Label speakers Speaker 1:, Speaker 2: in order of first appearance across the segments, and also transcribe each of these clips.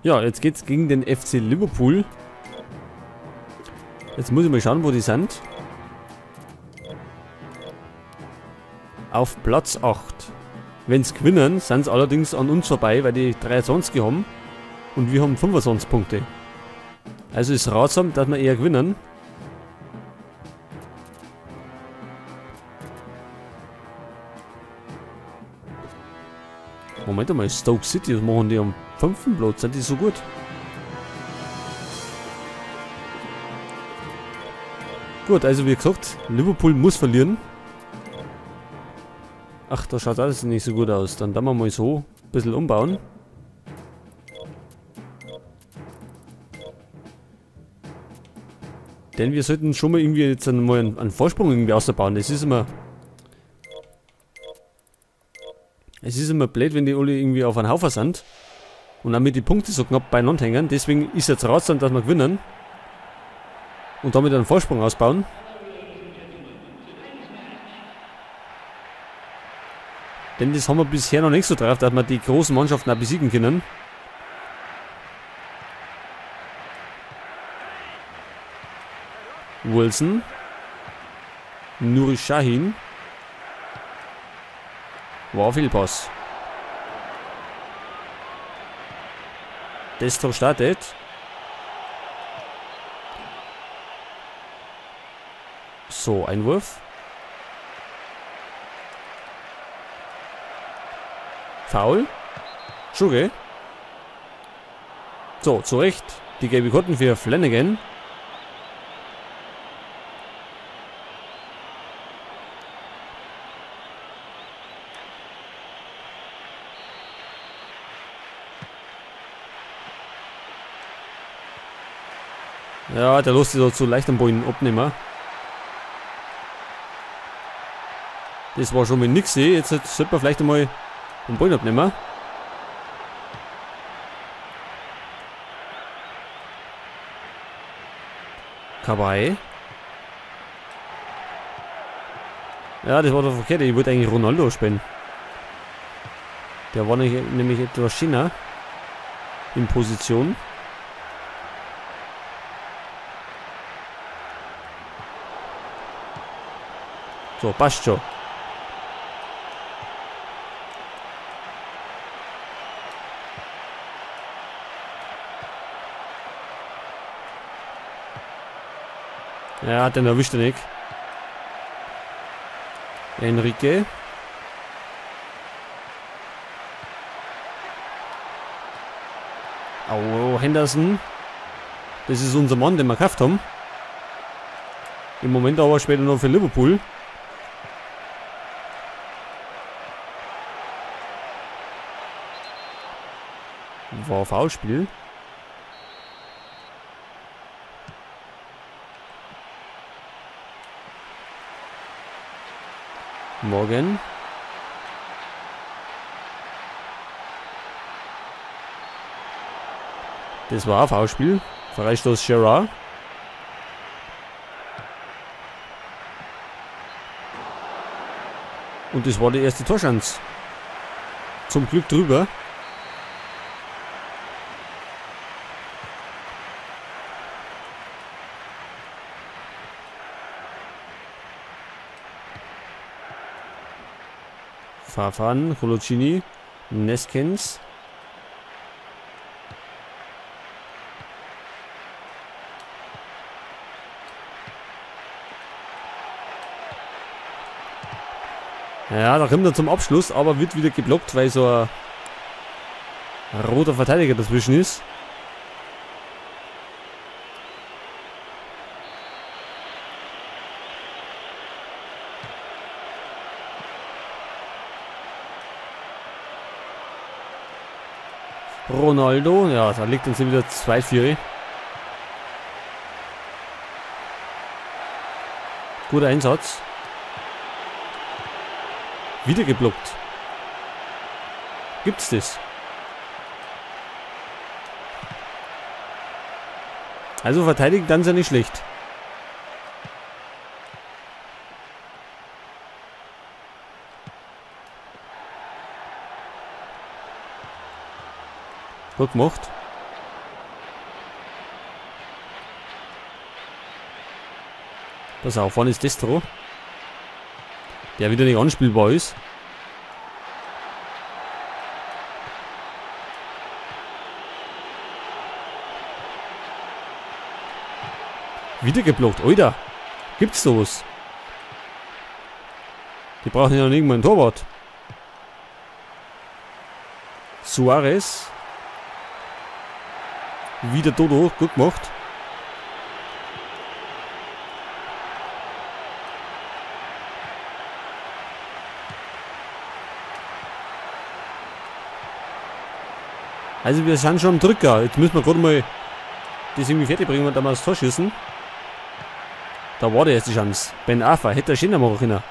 Speaker 1: Ja, jetzt geht's gegen den FC Liverpool. Jetzt muss ich mal schauen, wo die sind. Auf Platz 8. Wenn's gewinnen, sind's allerdings an uns vorbei, weil die 23 haben. Und wir haben 25 Punkte. Also ist ratsam, dass wir eher gewinnen. Moment mal, Stoke City, was machen die am 5. Platz? Sind die so gut? Gut, also wie gesagt, Liverpool muss verlieren. Ach, da schaut alles nicht so gut aus. Dann werden wir mal so ein bisschen umbauen. Denn wir sollten schon mal irgendwie jetzt einmal einen Vorsprung irgendwie ausbauen. Das ist immer... Es ist immer blöd, wenn die alle irgendwie auf einen Haufen sind. Und dann mit die Punkte so knapp beieinander hängen. Deswegen ist jetzt ratsam, dass wir gewinnen. Und damit einen Vorsprung ausbauen. Denn das haben wir bisher noch nicht so drauf, dass wir die großen Mannschaften auch besiegen können. Wilson. Nuri Sahin. War Fehlpass. Destro startet. So, Einwurf. Foul. Schugge. So, zu Recht. Die gelbe Karten für Flanagan. Ja, der lässt sich da zu leicht am Boden abnehmen. Das war schon mal nix. Jetzt sollte man vielleicht einmal den Ball abnehmen. Cabaye. Ja, das war doch verkehrt. Ich wollte eigentlich Ronaldo spielen. Der war nämlich etwas schöner in Position. So, passt schon. Ja, den erwischt er nicht. Enrique. Au, Henderson. Das ist unser Mann, den wir gekauft haben. Im Moment aber später noch für Liverpool. War Foulspiel. Morgan. Das war ein Foulspiel. Freistoß Gerrard. Und das war die erste Torschance. Zum Glück drüber. Farfan, Coloccini, Neskens. Ja, da kommt er zum Abschluss, aber wird wieder geblockt, weil so ein roter Verteidiger dazwischen ist. Ronaldo, ja, da liegt uns wieder 2-4. Guter Einsatz. Wieder geblockt. Gibt's das? Also verteidigen dann ist ja nicht schlecht. Gut gemacht. Pass auf, vorne ist Destro. Der wieder nicht anspielbar ist. Wieder geblockt, Alter. Gibt's sowas? Die brauchen ja noch irgendwann einen Torwart. Suarez. Wieder Dodo, gut gemacht. Also wir sind schon am Drücker. Jetzt müssen wir gerade mal das irgendwie fertig bringen und dann mal das Tor schießen. Da war die erste Chance. Ben Arfa hätte er schöner machen können.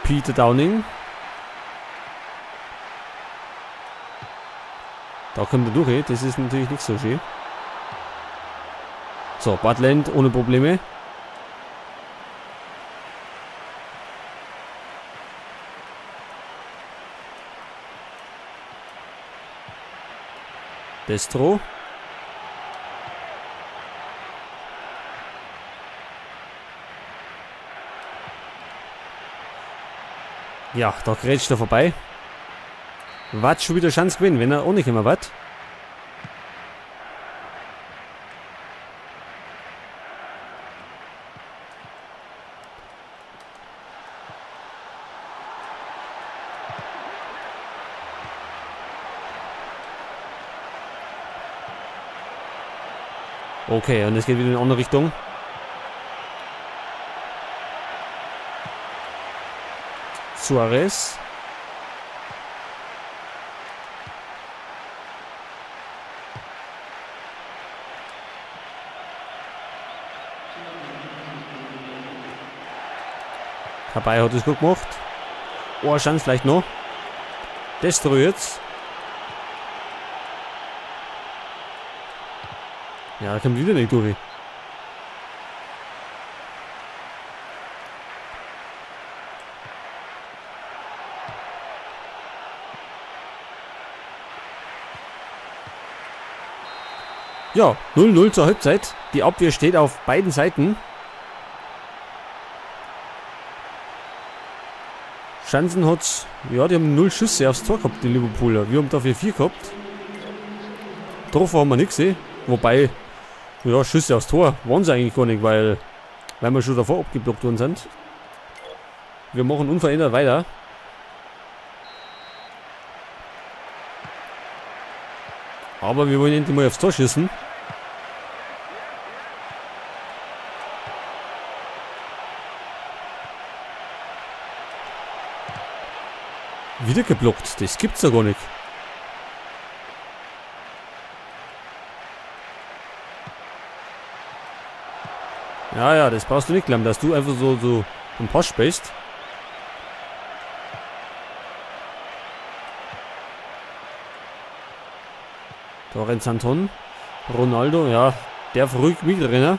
Speaker 1: Peter Downing. Da kommt er durch, das ist natürlich nicht so schön. So, Butland ohne Probleme. Destro. Ja, da grätscht er vorbei. Watt schon wieder Chance gewinnen, wenn er auch nicht immer wat. Okay, und es geht wieder in eine andere Richtung. Suarez. Dabei hat es gut gemacht. Oh, Chance vielleicht noch. Destro jetzt. Ja, da kommt wieder nicht durch. Ja, 0-0 zur Halbzeit. Die Abwehr steht auf beiden Seiten. Chancen hat's, ja, die haben 0 Schüsse aufs Tor gehabt, die Liverpooler. Wir haben dafür 4 gehabt. Treffer haben wir nicht gesehen. Wobei, ja, Schüsse aufs Tor waren sie eigentlich gar nicht, weil wir schon davor abgeblockt worden sind. Wir machen unverändert weiter. Aber wir wollen endlich mal aufs Tor schießen. Wieder geblockt, das gibt's ja gar nicht. Ja, ja, das brauchst du nicht glauben, dass du einfach so einen Pass spielst. Da rennt Santon. Ronaldo, ja, der ruhig mitrennen.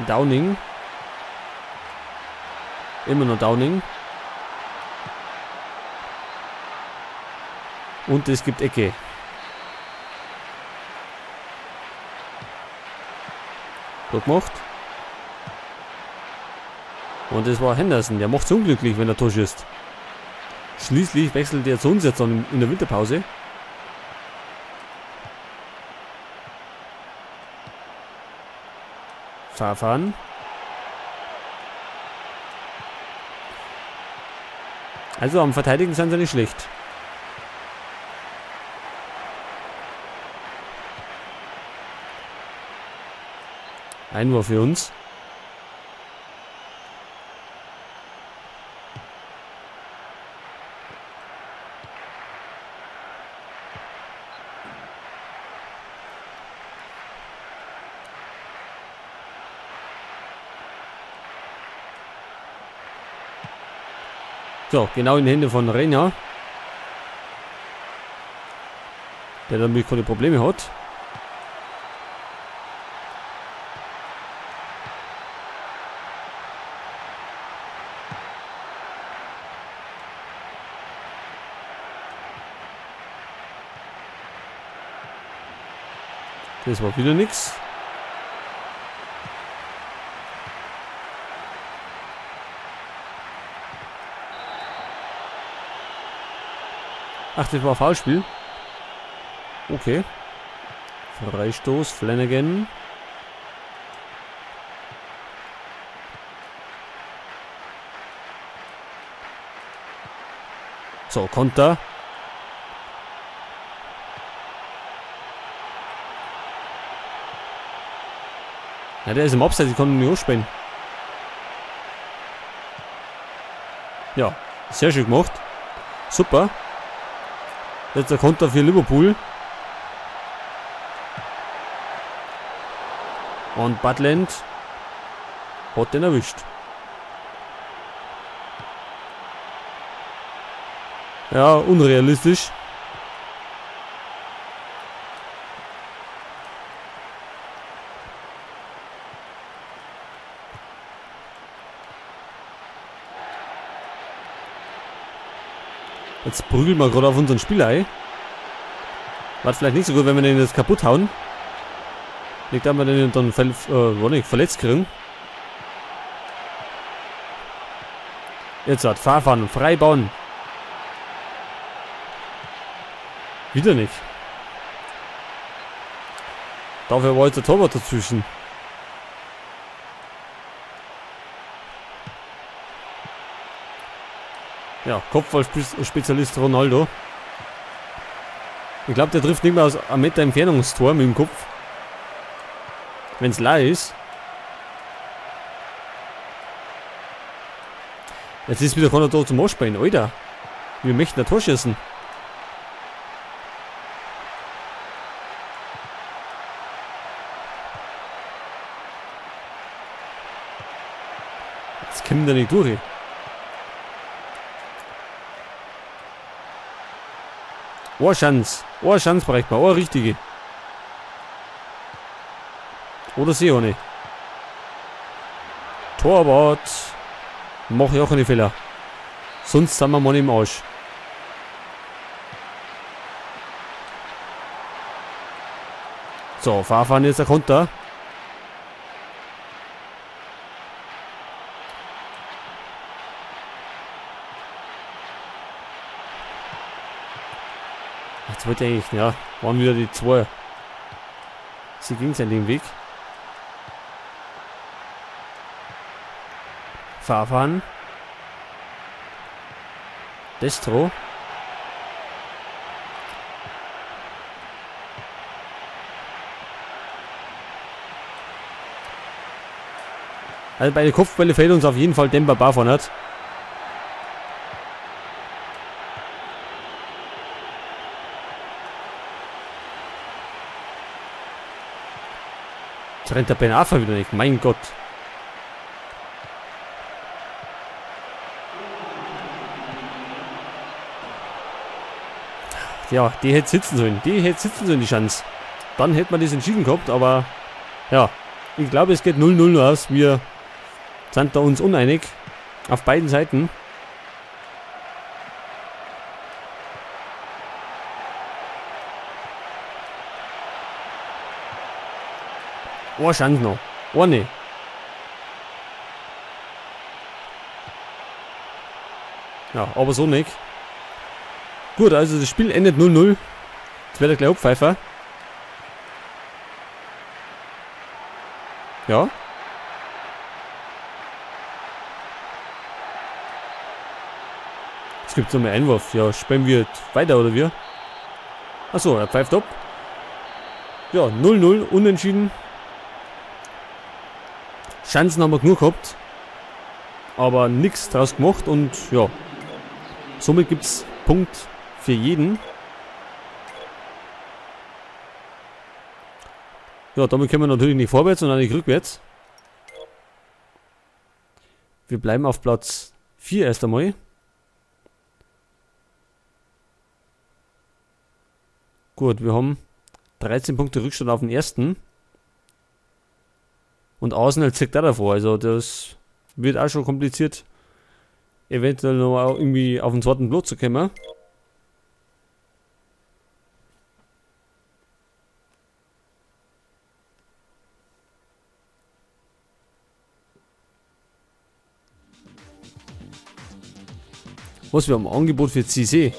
Speaker 1: Downing. Immer noch Downing. Und es gibt Ecke. Gut gemacht. Und es war Henderson. Der macht's unglücklich, wenn er Tor schießt. Schließlich wechselt er zu uns jetzt in der Winterpause. Farfan. Also am Verteidigen sind sie nicht schlecht. Einwurf für uns. So, genau in die Hände von Reina. Der damit keine Probleme hat. Das war wieder nix. Ach, das war Foulspiel. Okay. Freistoß, Flanagan. So, Konter. Ja, der ist im Abseits, ich kann ihn nicht anspielen. Ja, sehr schön gemacht. Super. Jetzt der Konter für Liverpool. Und Butland hat den erwischt. Ja, unrealistisch. Jetzt prügeln wir gerade auf unseren Spieler ein. War vielleicht nicht so gut, wenn wir den jetzt kaputt hauen. Nicht, dass wir den dann verletzt kriegen. Jetzt hat Farfan freibauen. Wieder nicht. Dafür war jetzt der Torwart dazwischen. Ja, Kopfballspezialist Ronaldo. Ich glaub, der trifft nicht mehr aus einem Meter Entfernungstor mit dem Kopf. Wenn's leer ist. Jetzt ist wieder keiner da zum Anspielen, Alter. Wir möchten ein Tor schießen. Jetzt kommt der nicht durch. Oh, Chance. Oh, Chance braucht man. Oh, richtige. Oder sehe ich auch nicht. Torwart. Mach ich auch keine Fehler. Sonst sind wir mal im Arsch. So, Farfan jetzt der Konter. Jetzt wollte ich eigentlich, ja, waren wieder die zwei. Sie ging seinen Weg. Farfan. Destro. Also bei den Kopfbälle fällt uns auf jeden Fall Demba Ba vorne hat. Jetzt rennt der Ben Arfa wieder nicht. Mein Gott. Ja, die hätte sitzen sollen. Die hätte sitzen sollen, die Chance. Dann hätte man das entschieden gehabt, aber ja, ich glaube, es geht 0-0 aus. Wir sind da uns uneinig. Auf beiden Seiten. Eine Chance noch. Eine. Ja, aber so nicht. Gut, also das Spiel endet 0-0. Jetzt wird er gleich abpfeifen. Ja. Es gibt noch mehr Einwurf. Ja, spielen wir weiter, oder wir? Achso, er pfeift ab. Ja, 0-0, unentschieden. Chancen haben wir genug gehabt. Aber nix draus gemacht und ja. Somit gibt's Punkt für jeden. Ja, damit können wir natürlich nicht vorwärts und auch nicht rückwärts. Wir bleiben auf Platz 4 erst einmal. Gut, wir haben 13 Punkte Rückstand auf den ersten. Und Arsenal zieht da davor, also das wird auch schon kompliziert, eventuell noch irgendwie auf den zweiten Platz zu kommen. Was, wir haben ein Angebot für Cissé.